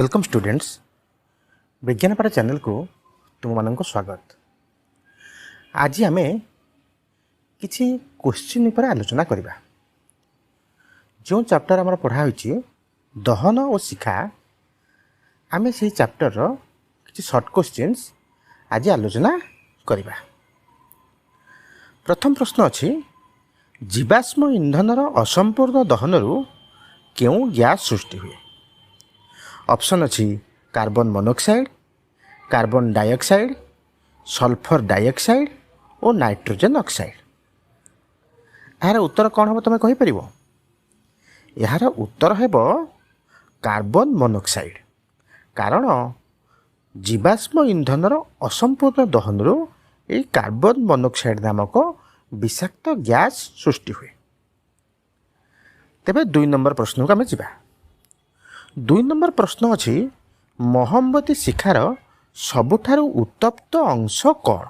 Welcome students, ବିଜ୍ଞାନ ପାଠ ଚ୍ୟାନେଲକୁ ତୁମମାନଙ୍କୁ ସ୍ୱାଗତ। ଆଜି ଆମେ କିଛି କୋଶ୍ଚିନ୍ ଉପରେ ଆଲୋଚନା କରିବା। ଯେଉଁ ଚାପ୍ଟର ଆମର ପଢ଼ା ହୋଇଛି, ଦହନ ଓ ଶିଖା, ଆମେ ସେହି ଚାପ୍ଟରର କିଛି ସର୍ଟ କୋଶ୍ଚିନ୍ସ ଆଜି ଆଲୋଚନା କରିବା। ପ୍ରଥମ ପ୍ରଶ୍ନ ଅଛି, ଜୀବାଶ୍ମ ଇନ୍ଧନର ଅସମ୍ପୂର୍ଣ୍ଣ ଦହନରୁ କେଉଁ ଗ୍ୟାସ୍ ସୃଷ୍ଟି ହୁଏ? ଅପସନ୍ ଅଛି carbon monoxide, carbon dioxide, sulphur dioxide ଓ ନାଇଟ୍ରୋଜେନ୍ ଅକ୍ସାଇଡ୍। ଏହାର ଉତ୍ତର କ'ଣ ହେବ, ତୁମେ କହିପାରିବ? ଏହାର ଉତ୍ତର ହେବ କାର୍ବନ ମନୋକ୍ସାଇଡ୍, କାରଣ ଜୀବାଶ୍ମ ଇନ୍ଧନର ଅସମ୍ପୂର୍ଣ୍ଣ ଦହନରୁ ଏହି କାର୍ବନ ମନୋକ୍ସାଇଡ୍ ନାମକ ବିଷାକ୍ତ ଗ୍ୟାସ୍ ସୃଷ୍ଟି ହୁଏ। ତେବେ 2 ନମ୍ବର ପ୍ରଶ୍ନକୁ ଆମେ ଯିବା। 2 ନମ୍ବର ପ୍ରଶ୍ନ ଅଛି, ମହମବତୀ ଶିଖାର ସବୁଠାରୁ ଉତ୍ତପ୍ତ ଅଂଶ କ'ଣ?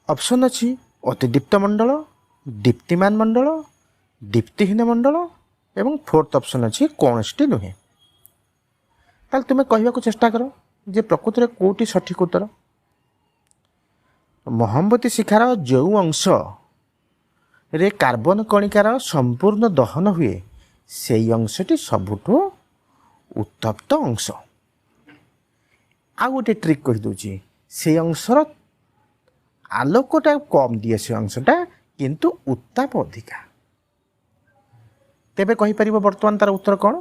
ଅପସନ୍ ଅଛି ଅତିଦୀପ୍ତ ମଣ୍ଡଳ, ଦୀପ୍ତିମାନ ମଣ୍ଡଳ, ଦୀପ୍ତିହୀନ ମଣ୍ଡଳ ଏବଂ ଫୋର୍ଥ ଅପସନ୍ ଅଛି କୌଣସିଟି ନୁହେଁ। ତାହେଲେ ତୁମେ କହିବାକୁ ଚେଷ୍ଟା କର ଯେ ପ୍ରକୃତରେ କେଉଁଟି ସଠିକ୍ ଉତ୍ତର? ମହମବତୀ ଶିଖାର ଯେଉଁ ଅଂଶରେ କାର୍ବନ କଣିକାର ସମ୍ପୂର୍ଣ୍ଣ ଦହନ ହୁଏ, ସେଇ ଅଂଶଟି ସବୁଠୁ ଉତ୍ତପ୍ତ ଅଂଶ। ଆଉ ଗୋଟେ ଟ୍ରିକ୍ କହିଦେଉଛି, ସେଇ ଅଂଶର ଆଲୋକଟା କମ୍ ଦିଏ ସେ ଅଂଶଟା, କିନ୍ତୁ ଉତ୍ତାପ ଅଧିକା। ତେବେ କହିପାରିବ ବର୍ତ୍ତମାନ ତାର ଉତ୍ତର କ'ଣ?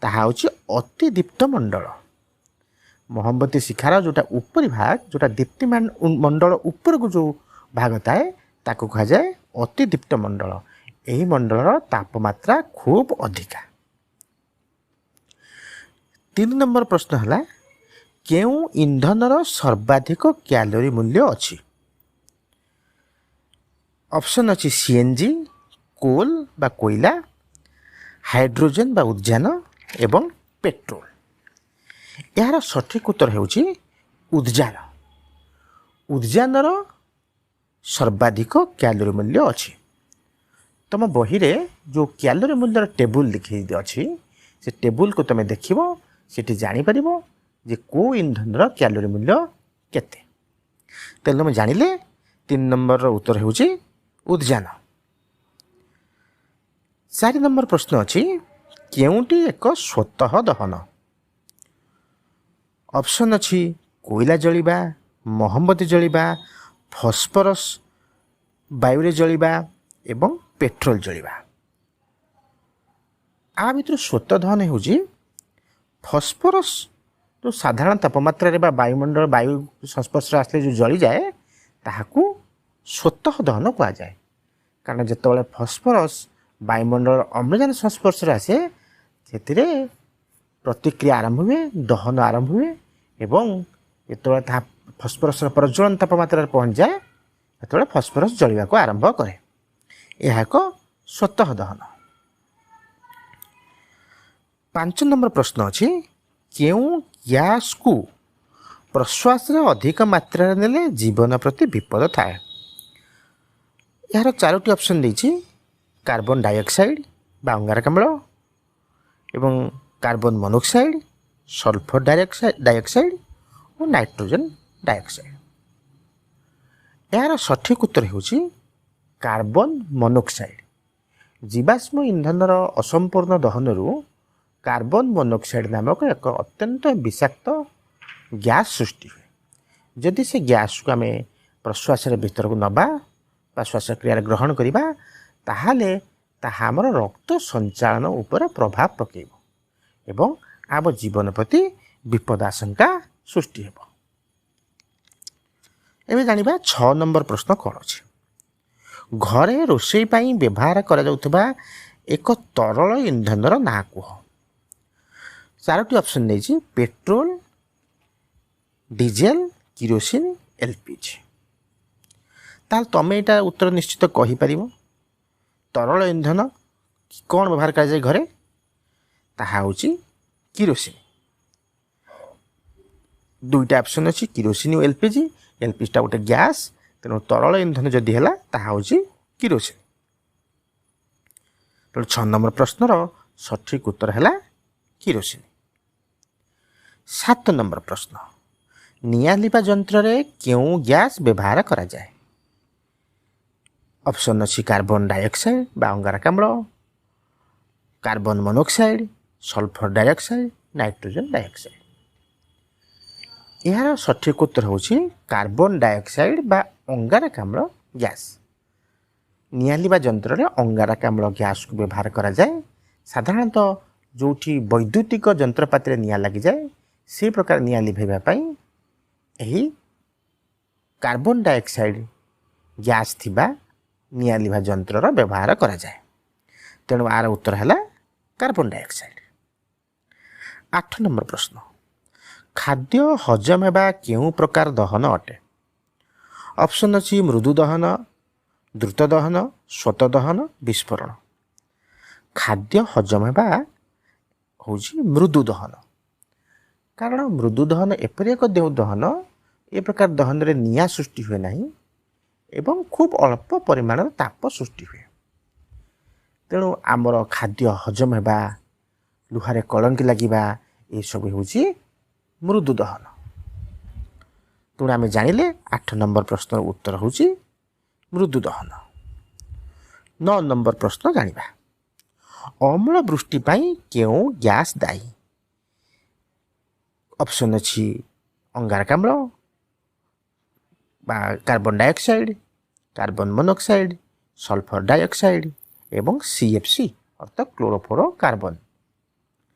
ତାହା ହେଉଛି ଅତିଦୀପ୍ତ ମଣ୍ଡଳ। ମହମବତୀ ଶିଖାର ଯେଉଁଟା ଉପରି ଭାଗ, ଯେଉଁଟା ଦୀପ୍ତିମାନ ମଣ୍ଡଳ ଉପରକୁ ଯେଉଁ ଭାଗ ଥାଏ, ତାକୁ କୁହାଯାଏ ଅତିଦୀପ୍ତ ମଣ୍ଡଳ। ଏହି ମଣ୍ଡଳର ତାପମାତ୍ରା ଖୁବ୍ ଅଧିକା। 3 ନମ୍ବର ପ୍ରଶ୍ନ ହେଲା, କେଉଁ ଇନ୍ଧନର ସର୍ବାଧିକ କ୍ୟାଲୋରୀ ମୂଲ୍ୟ ଅଛି? ଅପସନ୍ ଅଛି ସିଏନ୍ଜି, କୋଲ୍ ବା କୋଇଲା, ହାଇଡ୍ରୋଜେନ୍ ବା ଉଦ୍ଜାନ ଏବଂ ପେଟ୍ରୋଲ। ଏହାର ସଠିକ୍ ଉତ୍ତର ହେଉଛି ଉଦ୍ଜାନ। ଉଦ୍ଜାନର ସର୍ବାଧିକ କ୍ୟାଲୋରୀ ମୂଲ୍ୟ ଅଛି। ତୁମ ବହିରେ ଯେଉଁ କ୍ୟାଲୋରୀ ମୂଲ୍ୟର ଟେବୁଲ୍ ଲେଖି ଅଛି, ସେ ଟେବୁଲ୍କୁ ତୁମେ ଦେଖିବ, ସେଠି ଜାଣିପାରିବ ଯେ କେଉଁ ଇନ୍ଧନର କ୍ୟାଲୋରୀ ମୂଲ୍ୟ କେତେ। ତେଣୁ ତୁମେ ଜାଣିଲେ 3 ନମ୍ବରର ଉତ୍ତର ହେଉଛି ଉଦ୍ଜାନ। 4 ନମ୍ବର ପ୍ରଶ୍ନ ଅଛି, କେଉଁଟି ଏକ ସ୍ୱତଃ ଦହନ? ଅପସନ୍ ଅଛି କୋଇଲା ଜଳିବା, ମହମବତୀ ଜଳିବା, ଫସ୍ଫରସ୍ ବାୟୁରେ ଜଳିବା ଏବଂ ପେଟ୍ରୋଲ ଜଳିବା। ଆ ଭିତରୁ ସ୍ୱତଃ ଦହନ ହେଉଛି ଫସ୍ଫରସ୍, ଯେଉଁ ସାଧାରଣ ତାପମାତ୍ରାରେ ବା ବାୟୁମଣ୍ଡଳ ବାୟୁ ସଂସ୍ପର୍ଶରେ ଆସିଲେ ଯେଉଁ ଜଳିଯାଏ, ତାହାକୁ ସ୍ୱତଃ ଦହନ କୁହାଯାଏ। କାରଣ ଯେତେବେଳେ ଫସ୍ଫରସ୍ ବାୟୁମଣ୍ଡଳର ଅମ୍ଳଜାନ ସଂସ୍ପର୍ଶରେ ଆସେ, ସେଥିରେ ପ୍ରତିକ୍ରିୟା ଆରମ୍ଭ ହୁଏ, ଦହନ ଆରମ୍ଭ ହୁଏ ଏବଂ ଯେତେବେଳେ ତାହା ଫସ୍ଫରସ୍ର ପ୍ରଜ୍ୱଳନ ତାପମାତ୍ରାରେ ପହଞ୍ଚିଯାଏ, ସେତେବେଳେ ଫସ୍ଫରସ୍ ଜଳିବାକୁ ଆରମ୍ଭ କରେ। ଏହା ଏକ ସ୍ୱତଃ ଦହନ। 5 ନମ୍ବର ପ୍ରଶ୍ନ ଅଛି, କେଉଁ ଗ୍ୟାସ୍କୁ ପ୍ରଶ୍ୱାସରେ ଅଧିକ ମାତ୍ରାରେ ନେଲେ ଜୀବନ ପ୍ରତି ବିପଦ ଥାଏ? ଏହାର ଚାରୋଟି ଅପସନ୍ ଦେଇଛି, କାର୍ବନ ଡାଇଅକ୍ସାଇଡ୍ ବା ଅଙ୍ଗାରକାମ୍ଳ ଏବଂ କାର୍ବନ ମନୋକ୍ସାଇଡ୍, ସଲଫର ଡାଇଅକ୍ସାଇଡ୍ ଓ ନାଇଟ୍ରୋଜେନ୍ ଡାଇଅକ୍ସାଇଡ୍। ଏହାର ସଠିକ୍ ଉତ୍ତର ହେଉଛି କାର୍ବନ ମନୋକ୍ସାଇଡ୍। ଜୀବାଶ୍ମ ଇନ୍ଧନର ଅସମ୍ପୂର୍ଣ୍ଣ ଦହନରୁ କାର୍ବନ ମନୋକ୍ସାଇଡ୍ ନାମକ ଏକ ଅତ୍ୟନ୍ତ ବିଷାକ୍ତ ଗ୍ୟାସ୍ ସୃଷ୍ଟି ହୁଏ। ଯଦି ସେ ଗ୍ୟାସ୍କୁ ଆମେ ପ୍ରଶ୍ୱାସରେ ଭିତରକୁ ନେବା ବା ଶ୍ୱାସକ୍ରିୟାରେ ଗ୍ରହଣ କରିବା, ତାହେଲେ ତାହା ଆମର ରକ୍ତ ସଞ୍ଚାଳନ ଉପରେ ପ୍ରଭାବ ପକାଇବ ଏବଂ ଆମ ଜୀବନ ପ୍ରତି ବିପଦ ଆଶଙ୍କା ସୃଷ୍ଟି ହେବ। ଏବେ ଜାଣିବା 6 ନମ୍ବର ପ୍ରଶ୍ନ କ'ଣ ଅଛି। ଘରେ ରୋଷେଇ ପାଇଁ ବ୍ୟବହାର କରାଯାଉଥିବା ଏକ ତରଳ ଇନ୍ଧନର ନାଁ କୁହ। ଚାରୋଟି ଅପସନ୍ ଦେଇଛି, ପେଟ୍ରୋଲ, ଡିଜେଲ, କିରୋସିନ, ଏଲ୍ପିଜି। ତାହେଲେ ତୁମେ ଏଇଟା ଉତ୍ତର ନିଶ୍ଚିତ କହିପାରିବ। ତରଳ ଇନ୍ଧନ କ'ଣ ବ୍ୟବହାର କରାଯାଏ ଘରେ? ତାହା ହେଉଛି କିରୋସିନ। ଦୁଇଟା ଅପସନ୍ ଅଛି, କିରୋସିନ ଓ ଏଲ୍ପିଜି। ଏଲ୍ପିଜିଟା ଗୋଟେ ଗ୍ୟାସ୍, ତେଣୁ ତରଳ ଇନ୍ଧନ ଯଦି ହେଲା, ତାହା ହେଉଛି କିରୋସିନ। ତେଣୁ 6 ନମ୍ବର ପ୍ରଶ୍ନର ସଠିକ୍ ଉତ୍ତର ହେଲା କିରୋସିନି। 7 ନମ୍ବର ପ୍ରଶ୍ନ, ନିଆଁ ଲିଭା ଯନ୍ତ୍ରରେ କେଉଁ ଗ୍ୟାସ୍ ବ୍ୟବହାର କରାଯାଏ? ଅପସନ୍ ଅଛି କାର୍ବନ ଡାଇଅକ୍ସାଇଡ୍ ବା ଅଙ୍ଗାରକାମ୍ଳ, carbon monoxide, sulphur dioxide, nitrogen dioxide. ଏହାର ସଠିକ୍ ଉତ୍ତର ହେଉଛି କାର୍ବନ ଡାଇଅକ୍ସାଇଡ୍ ବା ଅଙ୍ଗାରକାମ୍ଳ ଗ୍ୟାସ୍। ନିଆଁ ଲିଭା ଯନ୍ତ୍ରରେ ଅଙ୍ଗାରକାମ୍ଳ ଗ୍ୟାସ୍କୁ ବ୍ୟବହାର କରାଯାଏ। ସାଧାରଣତଃ ଯେଉଁଠି ବୈଦ୍ୟୁତିକ ଯନ୍ତ୍ରପାତିରେ ନିଆଁ ଲାଗିଯାଏ, ସେ ପ୍ରକାର ନିଆଁ ଲିଭାଇବା ପାଇଁ ଏହି କାର୍ବନ ଡାଇଅକ୍ସାଇଡ୍ ଗ୍ୟାସ୍ ଥିବା ନିଆଁ ଲିଭା ଯନ୍ତ୍ରର ବ୍ୟବହାର କରାଯାଏ। ତେଣୁ ଆର ଉତ୍ତର ହେଲା କାର୍ବନ ଡାଇଅକ୍ସାଇଡ୍। 8 ନମ୍ବର ପ୍ରଶ୍ନ, ଖାଦ୍ୟ ହଜମ ହେବା କେଉଁ ପ୍ରକାର ଦହନ ଅଟେ? ଅପସନ୍ ଅଛି ମୃଦୁ ଦହନ, ଦ୍ରୁତ ଦହନ, ସ୍ୱତଃ ଦହନ, ବିସ୍ଫୋରଣ। ଖାଦ୍ୟ ହଜମ ହେବା ହେଉଛି ମୃଦୁ ଦହନ। କାରଣ ମୃଦୁ ଦହନ ଏପରି ଏକ ଦେହ ଦହନ, ଏ ପ୍ରକାର ଦହନରେ ନିଆଁ ସୃଷ୍ଟି ହୁଏ ନାହିଁ ଏବଂ ଖୁବ୍ ଅଳ୍ପ ପରିମାଣର ତାପ ସୃଷ୍ଟି ହୁଏ। ତେଣୁ ଆମର ଖାଦ୍ୟ ହଜମ ହେବା, ଲୁହାରେ କଳଙ୍କି ଲାଗିବା, ଏସବୁ ହେଉଛି ମୃଦୁ ଦହନ। ତେଣୁ ଆମେ ଜାଣିଲେ 8 ନମ୍ବର ପ୍ରଶ୍ନର ଉତ୍ତର ହେଉଛି ମୃଦୁ ଦହନ। 9 ନମ୍ବର ପ୍ରଶ୍ନ ଜାଣିବା, ଅମ୍ଳ ବୃଷ୍ଟି ପାଇଁ କେଉଁ ଗ୍ୟାସ୍ ଦାୟୀ? ଅପସନ୍ ଅଛି ଅଙ୍ଗାରକାମ୍ଳ ବା carbon dioxide, carbon monoxide, sulphur dioxide ଏବଂ CFC ଅର୍ଥାତ୍ କ୍ଲୋରୋଫ୍ଲୋରୋ କାର୍ବନ।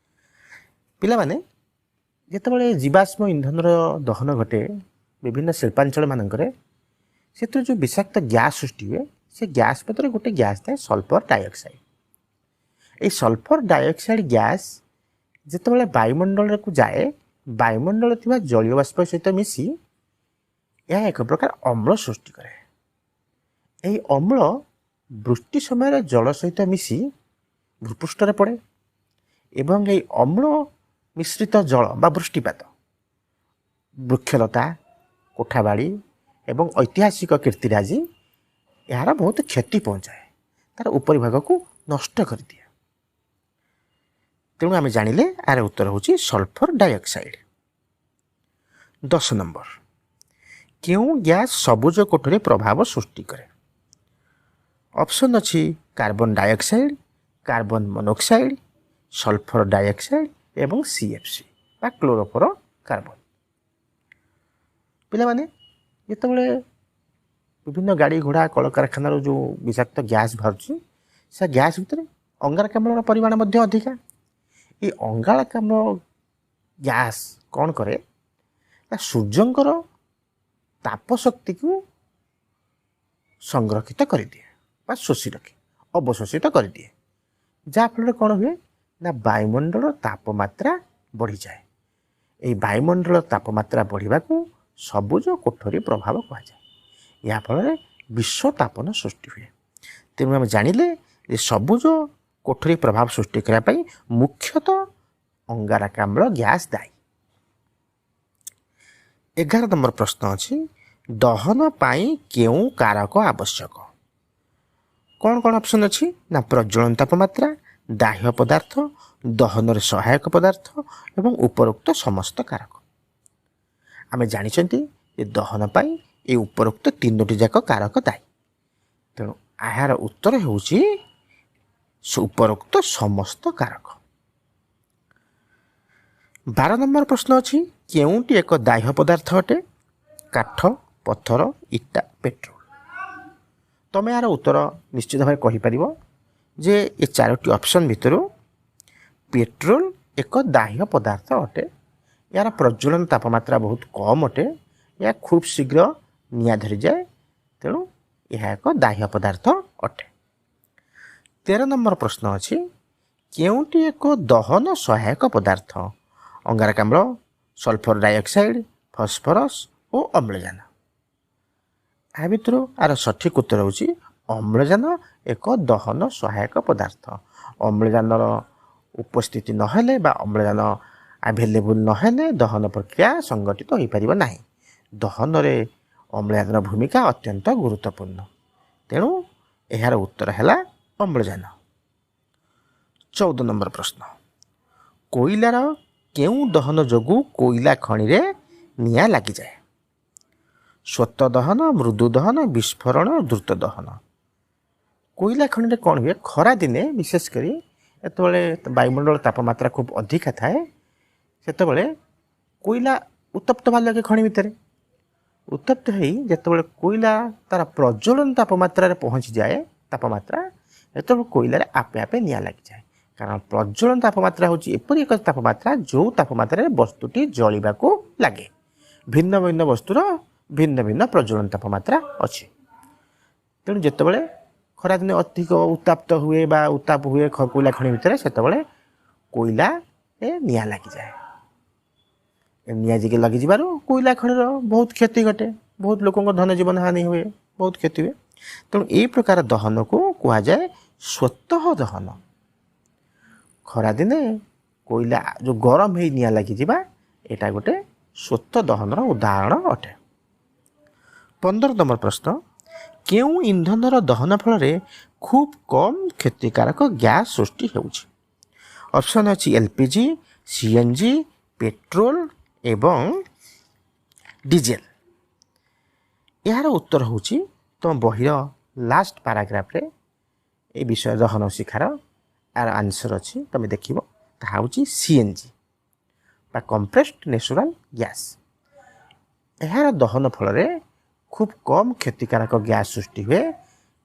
ପିଲାମାନେ, ଯେତେବେଳେ ଜୀବାଶ୍ମ ଇନ୍ଧନର ଦହନ ଘଟେ ବିଭିନ୍ନ ଶିଳ୍ପାଞ୍ଚଳମାନଙ୍କରେ, ସେଥିରୁ ଯେଉଁ ବିଷାକ୍ତ ଗ୍ୟାସ୍ ସୃଷ୍ଟି ହୁଏ, ସେ ଗ୍ୟାସ୍ ଭିତରେ ଗୋଟେ ଗ୍ୟାସ୍ ଥାଏ ସଲଫର ଡାଇଅକ୍ସାଇଡ୍। ଏହି ସଲଫର ଡାଇଅକ୍ସାଇଡ୍ ଗ୍ୟାସ୍ ଯେତେବେଳେ ବାୟୁମଣ୍ଡଳକୁ ଯାଏ, ବାୟୁମଣ୍ଡଳରେ ଥିବା ଜଳୀୟ ବାଷ୍ପ ସହିତ ମିଶି ଏହା ଏକ ପ୍ରକାର ଅମ୍ଳ ସୃଷ୍ଟି କରେ। ଏହି ଅମ୍ଳ ବୃଷ୍ଟି ସମୟରେ ଜଳ ସହିତ ମିଶି ଭୂପୃଷ୍ଠରେ ପଡ଼େ ଏବଂ ଏହି ଅମ୍ଳ ମିଶ୍ରିତ ଜଳ ବା ବୃଷ୍ଟିପାତ ବୃକ୍ଷଲତା, କୋଠାବାଡ଼ି ଏବଂ ଐତିହାସିକ କୀର୍ତ୍ତିରାଜି ଏହାର ବହୁତ କ୍ଷତି ପହଞ୍ଚାଏ, ତା'ର ଉପରିଭାଗକୁ ନଷ୍ଟ କରିଦିଏ। ତେଣୁ ଆମେ ଜାଣିଲେ ଏହାର ଉତ୍ତର ହେଉଛି ସଲଫର ଡାଇଅକ୍ସାଇଡ୍। 10 ନମ୍ବର, କେଉଁ ଗ୍ୟାସ୍ ସବୁଜ କୋଠରୀ ପ୍ରଭାବ ସୃଷ୍ଟି କରେ? ଅପସନ୍ ଅଛି carbon dioxide, carbon monoxide, sulphur dioxide ଏବଂ CFC ବା କ୍ଲୋରୋଫ୍ଲୋରୋ କାର୍ବନ। ପିଲାମାନେ, ଯେତେବେଳେ ବିଭିନ୍ନ ଗାଡ଼ି ଘୋଡ଼ା, କଳକାରଖାନାରୁ ଯେଉଁ ବିଷାକ୍ତ ଗ୍ୟାସ୍ ବାହାରୁଛି, ସେ ଗ୍ୟାସ୍ ଭିତରେ ଅଙ୍ଗାରକାମ୍ଳର ପରିମାଣ ମଧ୍ୟ ଅଧିକା। ଏ ଅଙ୍ଗାରକାମ୍ଳ ଗ୍ୟାସ୍ କ'ଣ କରେ ନା ସୂର୍ଯ୍ୟଙ୍କର ତାପ ଶକ୍ତିକୁ ସଂରକ୍ଷିତ କରିଦିଏ ବା ଶୋଷି ରଖେ, ଅବଶୋଷିତ କରିଦିଏ। ଯାହାଫଳରେ କ'ଣ ହୁଏ ନା ବାୟୁମଣ୍ଡଳର ତାପମାତ୍ରା ବଢ଼ିଯାଏ। ଏହି ବାୟୁମଣ୍ଡଳ ତାପମାତ୍ରା ବଢ଼ିବାକୁ ସବୁଜ କୋଠରୀ ପ୍ରଭାବ କୁହାଯାଏ। ଏହାଫଳରେ ବିଶ୍ୱ ତାପନ ସୃଷ୍ଟି ହୁଏ। ତେଣୁ ଆମେ ଜାଣିଲେ ଯେ ସବୁଜ କୋଠରୀ ପ୍ରଭାବ ସୃଷ୍ଟି କରିବା ପାଇଁ ମୁଖ୍ୟତଃ ଅଙ୍ଗାରକାମ୍ଳ ଗ୍ୟାସ୍ ଦାୟୀ। 11 ନମ୍ବର ପ୍ରଶ୍ନ ଅଛି, ଦହନ ପାଇଁ କେଉଁ କାରକ ଆବଶ୍ୟକ? କ'ଣ କ'ଣ ଅପସନ୍ ଅଛି ନା ପ୍ରଜ୍ୱଳନ ତାପମାତ୍ରା, ଦାହ୍ୟ ପଦାର୍ଥ, ଦହନରେ ସହାୟକ ପଦାର୍ଥ ଏବଂ ଉପରୋକ୍ତ ସମସ୍ତ କାରକ। ଆମେ ଜାଣିଛନ୍ତି ଯେ ଦହନ ପାଇଁ ଏ ଉପରୋକ୍ତ ତିନୋଟି ଯାକ କାରକ ଦାୟୀ। ତେଣୁ ଏହାର ଉତ୍ତର ହେଉଛି ଉପରୋକ୍ତ ସମସ୍ତ କାରକ। 12 ନମ୍ବର ପ୍ରଶ୍ନ ଅଛି, କେଉଁଟି ଏକ ଦାହ୍ୟ ପଦାର୍ଥ ଅଟେ? କାଠ, ପଥର, ଇଟା, ପେଟ୍ରୋଲ। ତମେ ଏହାର ଉତ୍ତର ନିଶ୍ଚିତ ଭାବେ କହିପାରିବ ଯେ ଏ ଚାରୋଟି ଅପସନ୍ ଭିତରୁ ପେଟ୍ରୋଲ ଏକ ଦାହ୍ୟ ପଦାର୍ଥ ଅଟେ। ଏହାର ପ୍ରଜ୍ୱଳନ ତାପମାତ୍ରା ବହୁତ କମ୍ ଅଟେ। ଏହା ଖୁବ୍ ଶୀଘ୍ର ନିଆଁ ଧରିଯାଏ। ତେଣୁ ଏହା ଏକ ଦାହ୍ୟ ପଦାର୍ଥ ଅଟେ। 13 ନମ୍ବର ପ୍ରଶ୍ନ ଅଛି, କେଉଁଟି ଏକ ଦହନ ସହାୟକ ପଦାର୍ଥ? ଅଙ୍ଗାରକାମ୍ଳ, ସଲଫର ଡାଇଅକ୍ସାଇଡ୍, ଫସ୍ଫରସ୍ ଓ ଅମ୍ଳଜାନ। ଏହା ଭିତରୁ ଆର ସଠିକ୍ ଉତ୍ତର ହେଉଛି ଅମ୍ଳଜାନ ଏକ ଦହନ ସହାୟକ ପଦାର୍ଥ। ଅମ୍ଳଜାନର ଉପସ୍ଥିତି ନହେଲେ ବା ଅମ୍ଳଜାନ ଆଭେଲେବୁଲ୍ ନହେଲେ ଦହନ ପ୍ରକ୍ରିୟା ସଂଗଠିତ ହୋଇପାରିବ ନାହିଁ। ଦହନରେ ଅମ୍ଳଜାନର ଭୂମିକା ଅତ୍ୟନ୍ତ ଗୁରୁତ୍ୱପୂର୍ଣ୍ଣ। ତେଣୁ ଏହାର ଉତ୍ତର ହେଲା ଅମ୍ଳଜାନ। 14 ନମ୍ବର ପ୍ରଶ୍ନ, କୋଇଲାର କେଉଁ ଦହନ ଯୋଗୁଁ କୋଇଲା ଖଣିରେ ନିଆଁ ଲାଗିଯାଏ? ସ୍ୱତଃ ଦହନ, ମୃଦୁ ଦହନ, ବିସ୍ଫୋରଣ, ଦ୍ରୁତ ଦହନ। କୋଇଲା ଖଣିରେ କ'ଣ ହୁଏ? ଖରାଦିନେ ବିଶେଷ କରି ଯେତେବେଳେ ବାୟୁମଣ୍ଡଳ ତାପମାତ୍ରା ଖୁବ୍ ଅଧିକା ଥାଏ, ସେତେବେଳେ କୋଇଲା ଉତ୍ତପ୍ତ ହେବା ଲାଗେ। ଖଣି ଭିତରେ ଉତ୍ତପ୍ତ ହେଇ ଯେତେବେଳେ କୋଇଲା ତା'ର ପ୍ରଜ୍ୱଳନ ତାପମାତ୍ରାରେ ପହଞ୍ଚିଯାଏ ତାପମାତ୍ରା, ସେତେବେଳେ କୋଇଲାରେ ଆପେ ଆପେ ନିଆଁ ଲାଗିଯାଏ। କାରଣ ପ୍ରଜ୍ୱଳନ ତାପମାତ୍ରା ହେଉଛି ଏପରି ଏକ ତାପମାତ୍ରା, ଯେଉଁ ତାପମାତ୍ରାରେ ବସ୍ତୁଟି ଜଳିବାକୁ ଲାଗେ। ଭିନ୍ନ ଭିନ୍ନ ବସ୍ତୁର ଭିନ୍ନ ଭିନ୍ନ ପ୍ରଜ୍ୱଳନ ତାପମାତ୍ରା ଅଛି। ତେଣୁ ଯେତେବେଳେ ଖରାଦିନେ ଅଧିକ ଉତ୍ତାପ୍ତ ହୁଏ ବା ଉତ୍ତାପ ହୁଏ କୋଇଲା ଖଣି ଭିତରେ, ସେତେବେଳେ କୋଇଲାରେ ନିଆଁ ଲାଗିଯାଏ। ନିଆଁ ଯିଏ ଲାଗିଯିବାରୁ କୋଇଲା ଖଣିର ବହୁତ କ୍ଷତି ଘଟେ, ବହୁତ ଲୋକଙ୍କ ଧନ ଜୀବନ ହାନି ହୁଏ, ବହୁତ କ୍ଷତି ହୁଏ। ତେଣୁ ଏଇ ପ୍ରକାର ଦହନକୁ କୁହାଯାଏ ସ୍ୱତଃ ଦହନ। ଖରାଦିନେ କୋଇଲା ଯେଉଁ ଗରମ ହେଇ ନିଆଁ ଲାଗିଯିବା, ଏଇଟା ଗୋଟେ ସ୍ୱତଃ ଦହନର ଉଦାହରଣ ଅଟେ। 15 ନମ୍ବର ପ୍ରଶ୍ନ, କେଉଁ ଇନ୍ଧନର ଦହନ ଫଳରେ ଖୁବ୍ କମ୍ କ୍ଷତିକାରକ ଗ୍ୟାସ୍ ସୃଷ୍ଟି ହେଉଛି? ଅପସନ୍ ଅଛି ଏଲ୍ପିଜି, ସିଏନ୍ଜି, ପେଟ୍ରୋଲ ଏବଂ ଡିଜେଲ। ଏହାର ଉତ୍ତର ହେଉଛି, ତୁମ ବହିର ଲାଷ୍ଟ ପାରାଗ୍ରାଫରେ ଏ ବିଷୟ ଦହନ ଶିଖାର ଏହାର ଆନ୍ସର୍ ଅଛି, ତୁମେ ଦେଖିବ। ତାହା ହେଉଛି ସିଏନ୍ଜି ବା କମ୍ପ୍ରେସ୍ଡ ନ୍ୟାଚୁରାଲ୍ ଗ୍ୟାସ୍। ଏହାର ଦହନ ଫଳରେ ଖୁବ୍ କମ୍ କ୍ଷତିକାରକ ଗ୍ୟାସ୍ ସୃଷ୍ଟି ହୁଏ।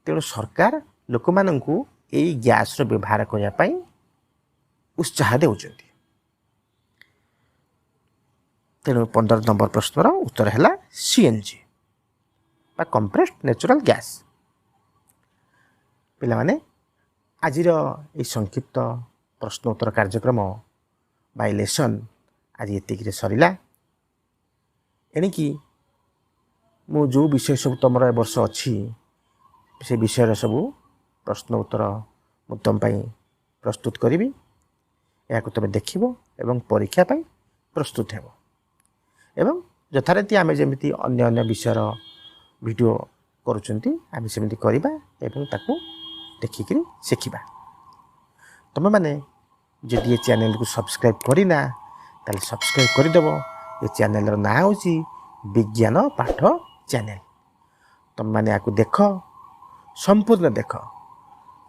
ତେଣୁ ସରକାର ଲୋକମାନଙ୍କୁ ଏଇ ଗ୍ୟାସ୍ର ବ୍ୟବହାର କରିବା ପାଇଁ ଉତ୍ସାହ ଦେଉଛନ୍ତି। ତେଣୁ 15 ନମ୍ବର ପ୍ରଶ୍ନର ଉତ୍ତର ହେଲା ସିଏନ୍ଜି ବା କମ୍ପ୍ରେସ୍ଡ ନ୍ୟାଚୁରାଲ୍ ଗ୍ୟାସ୍। ପିଲାମାନେ, ଆଜିର ଏହି ସଂକ୍ଷିପ୍ତ ପ୍ରଶ୍ନ ଉତ୍ତର କାର୍ଯ୍ୟକ୍ରମ ବା ଏ ଲେସନ୍ ଆଜି ଏତିକିରେ ସରିଲା। ଏଣିକି ମୁଁ ଯେଉଁ ବିଷୟ ସବୁ ତୁମର ଏ ବର୍ଷ ଅଛି, ସେ ବିଷୟର ସବୁ ପ୍ରଶ୍ନ ଉତ୍ତର ମୁଁ ତୁମ ପାଇଁ ପ୍ରସ୍ତୁତ କରିବି। ଏହାକୁ ତୁମେ ଦେଖିବ ଏବଂ ପରୀକ୍ଷା ପାଇଁ ପ୍ରସ୍ତୁତ ହେବ। ଏବଂ ଯଥାରୀତି ଆମେ ଯେମିତି ଅନ୍ୟ ଅନ୍ୟ ବିଷୟର ଭିଡ଼ିଓ କରୁଛନ୍ତି, ଆମେ ସେମିତି କରିବା ଏବଂ ତାକୁ ଦେଖିକିରି ଶିଖିବା। ତୁମେମାନେ ଯଦି ଏ ଚ୍ୟାନେଲକୁ ସବସ୍କ୍ରାଇବ୍ କରିନା, ତାହେଲେ ସବସ୍କ୍ରାଇବ୍ କରିଦେବ। ଏ ଚ୍ୟାନେଲର ନାଁ ହେଉଛି ବିଜ୍ଞାନ ପାଠ ଚ୍ୟାନେଲ। ତୁମେମାନେ ଏହାକୁ ଦେଖ, ସମ୍ପୂର୍ଣ୍ଣ ଦେଖ,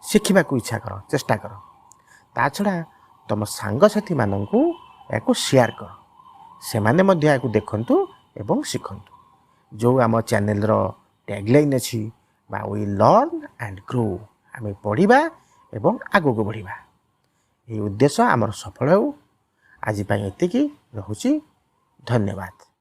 ଶିଖିବାକୁ ଇଚ୍ଛା କର, ଚେଷ୍ଟା କର। ତା ଛଡ଼ା ତୁମ ସାଙ୍ଗସାଥିମାନଙ୍କୁ ଏହାକୁ ସେୟାର କର, ସେମାନେ ମଧ୍ୟ ଏହାକୁ ଦେଖନ୍ତୁ ଏବଂ ଶିଖନ୍ତୁ। ଯେଉଁ ଆମ ଚ୍ୟାନେଲର ଟ୍ୟାଗଲାଇନ୍ ଅଛି ବା "We learn and grow", ଆମେ ପଢ଼ିବା ଏବଂ ଆଗକୁ ବଢ଼ିବା, ଏହି ଉଦ୍ଦେଶ୍ୟ ଆମର ସଫଳ ହେଉ। ଆଜି ପାଇଁ ଏତିକି ରହୁଛି। ଧନ୍ୟବାଦ।